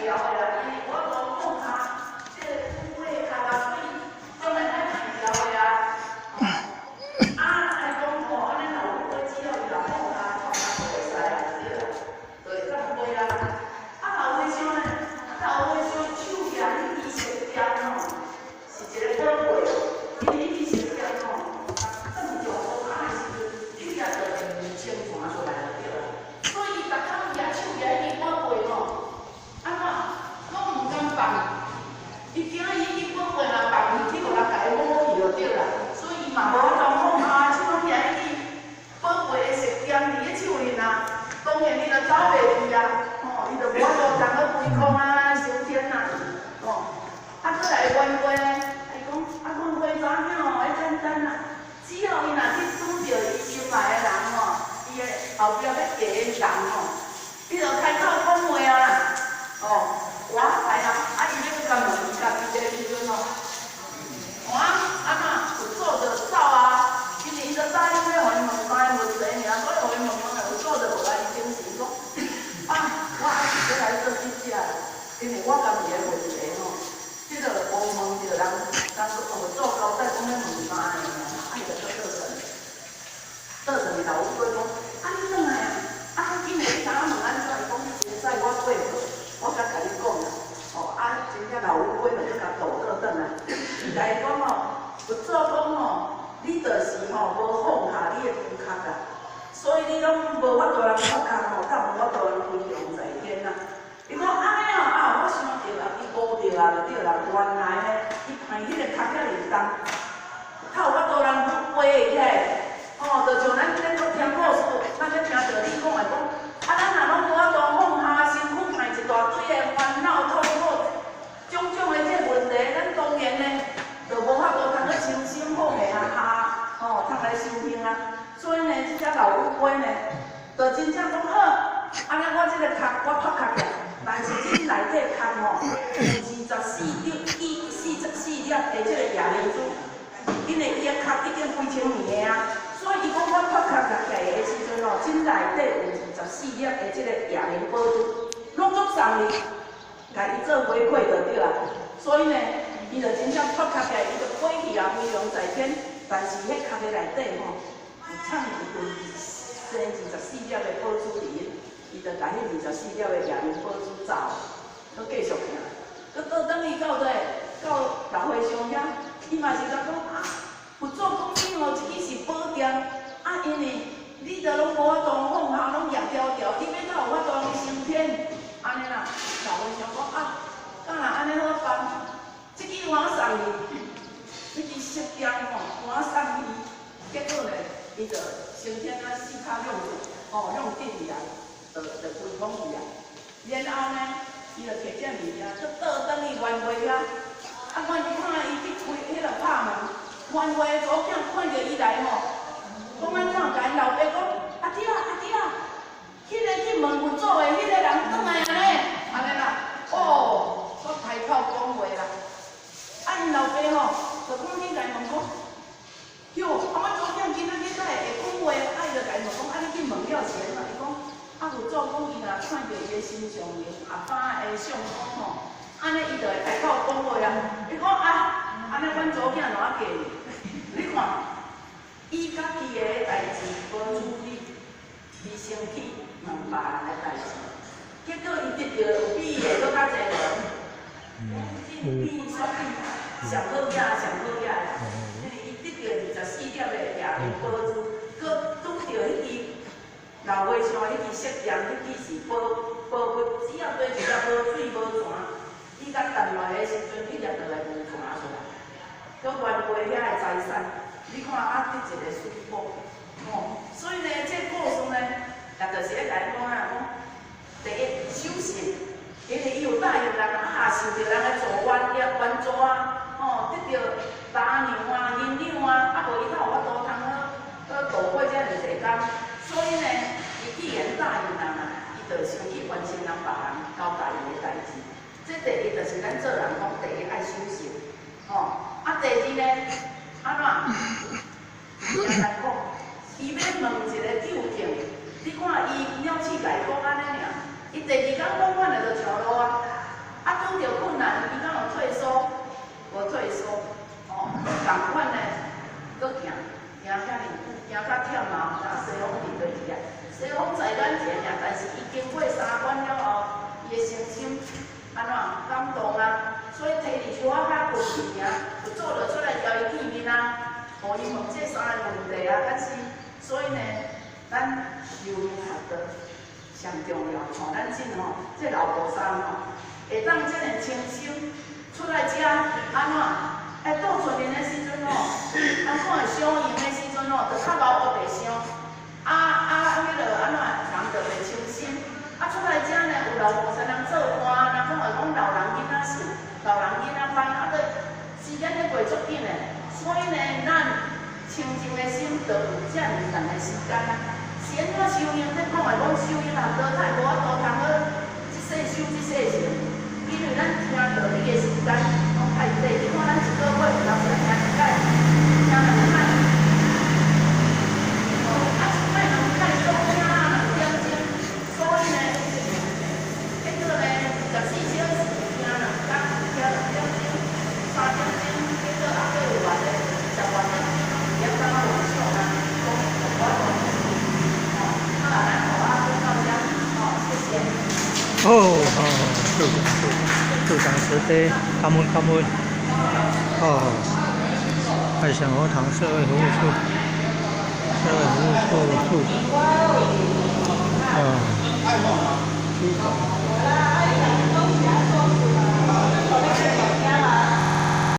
牢的啦，因為無法度放下這个烏龜的殼啊，所以當然愛歹牢的啊。啊，來講吼，按呢老烏龜只要伊若放下，放下就會使啊，對啦，就會當飛啊。啊，老和尚呢？老和尚手舉彼支石劍吼，是一个寶貝，因為彼支石劍吼，轉上烏卡的時陣，彼粒就會清泉出來就對啦。所以伊逐工舉手舉彼支寶貝吼，按怎攏毋敢放，伊驚伊彼支寶貝若放去，去予人共伊摸去就對啦。所以伊嘛無法度放下，手攏舉彼支寶貝的石劍佇咧手裡啊，當然伊就走袂去啊，吼，伊就無法度通去飛空啊、升天啊，吼。啊，閣來冤家呢？伊講啊，冤家知影吼，彼簡單啦，只要伊若去拄著伊心愛的人吼，伊的後壁欲嫁的人吼，伊就開口講話啊啦，哦，我知啦，啊，伊欲去共問伊家己的時陣吼，哇，按怎佛祖就走啊，因為伊就知影欲予伊問三個問題爾，所以予伊問問來，佛祖就無來伊精神講，啊，我還是閣來做使者啦，因為我家己的問題吼，這个無問著人，人佛祖交代講欲問三个爾，啊，伊就閣倒轉，倒轉去老烏龜講，啊，你轉來啊，啊，今日你通問按怎？伊講你凊彩我過去，我才共你講啦。哦，啊，真正老烏龜就閣共倒倒轉來，伊共伊講吼，佛祖講吼，你就是吼無放下你的軀殼啦，所以你攏無法度通脫殼吼，才無法度通飛翔在天啦。伊講按呢哦，啊，我想著啊，伊悟著啊，就對啦，原來呢，伊捧彼个殼遐爾重，才有法度通飛會起來。哦，就像咱咧閣聽故事，咱咧聽著你講的講，啊，咱若攏無法度放下身軀，捧一大堆的煩惱、痛苦，種種的這個問題，咱當然呢，就無法度通去清心放下下，吼，通來修行啊。所以呢，這隻老烏龜呢，就真正講好，按呢我這个殼我脫殼起來，但是這內底殼吼，有24粒、44粒的這个夜明珠，因為伊的殼已經幾千年的啊。所以伊講我脫殼起來的時陣吼，這內底有24粒的這个夜明寶珠，攏總送伊，共伊做回饋就對啦。所以呢，伊就真正脫殼起來，伊就飛去啊，飛龍在天。但是彼殼的內底吼，有藏有生24粒的寶珠佇，伊就共彼24粒的夜明寶珠走，閣繼續行，閣倒轉去到佗，到老和尚遐，伊嘛是共講啊。佛祖講你吼，這支是寶劍，啊，因為你著攏無法度放下，攏舉牢牢，你欲哪有法度升天？按呢啦，老和尚講啊，敢若按呢好辦？這支我送你，這支石劍吼，我送伊，結果呢，伊就升天啊，四跤兩吼，兩振起來，就飛空去啊。然後呢，伊就提這物件，閣倒轉去冤家遐，啊，阮看伊去開彼个拍門。冤家的查某囝看著伊來吼，講按怎？共𪜶老爸講，阿弟啊，阿弟啊，彼个去問佛祖的彼个人轉來啊呢，按呢啦，哦，煞開口講話啦。啊，𪜶老爸吼，就講去共伊問講，喲，啊，阮查某囝今仔日哪會會講話？啊，伊就共伊問講，啊，你去問了是按怎？伊講，啊，佛祖講伊若看著伊的身上有阿爸的相公吼，按呢伊就會開口講話啊。伊講啊，按呢阮查某囝就愛嫁你。你看，伊家己的代誌無處理，伊先去問別人的代誌，結果伊得著有比伊的閣較濟無？比煞比上好額上好額，因為伊得著24粒的夜明寶珠，閣拄著彼支老和尚彼支石劍，彼支是寶寶物，只要對一粒無水無泉，伊共擲落來的時陣，彼粒就會有泉出來。閣冤家遐的財產，你看啊，得一個水寶，吼，所以呢，這個故事呢，也就是咧共伊講啊，講第一守信，因為伊有答應人啊，受著人的助緣業援助啊，吼，得著雜糧啊、銀兩啊，啊無伊哪有法度通好好度過遮爾濟工？所以呢，伊既然答應人啊，伊就先去完成人別人交代伊的代誌。這第一就是咱做人講，第一愛守信，吼。啊，第二呢，按怎？誠難講，伊欲問一個究竟，你看伊鳥鼠共伊講，吼，伊問這三个問題啊，但是所以呢，咱修行學道上重要吼，咱這吼，這老菩薩吼，會當遮爾清心出來遮按怎？哎，倒出面的時陣吼，人講會相應的時陣吼，就較𠢕烏白相，啊啊，彼落按怎人就袂清心。啊，出來遮呢，有老菩薩人做伴，人講會講老人囡仔想，老人囡仔伴，啊，佫時間咧過足緊的，所以呢，咱清淨的心就有遮爾長的時間啊。是按怎修行？你講會講修行啊，倒太無法度通好，這世修這世成，因為咱聽道理的時間攏太短。你看咱一個月有當時聽一擺，聽兩擺，啊一擺兩擺總聽啊2點鐘，所以呢，結果呢，24小時聽兩工，聽2點鐘、3點鐘，結果還閣有偌濟10外點鐘攏佇遐感覺妄想啊，講無法度吼，好啦，咱予我講到遮，吼，謝謝。哦，好，處長處長慈悲，感恩感恩。哦，愛善佛堂社會服務處，社會服務處處長。啊，處長。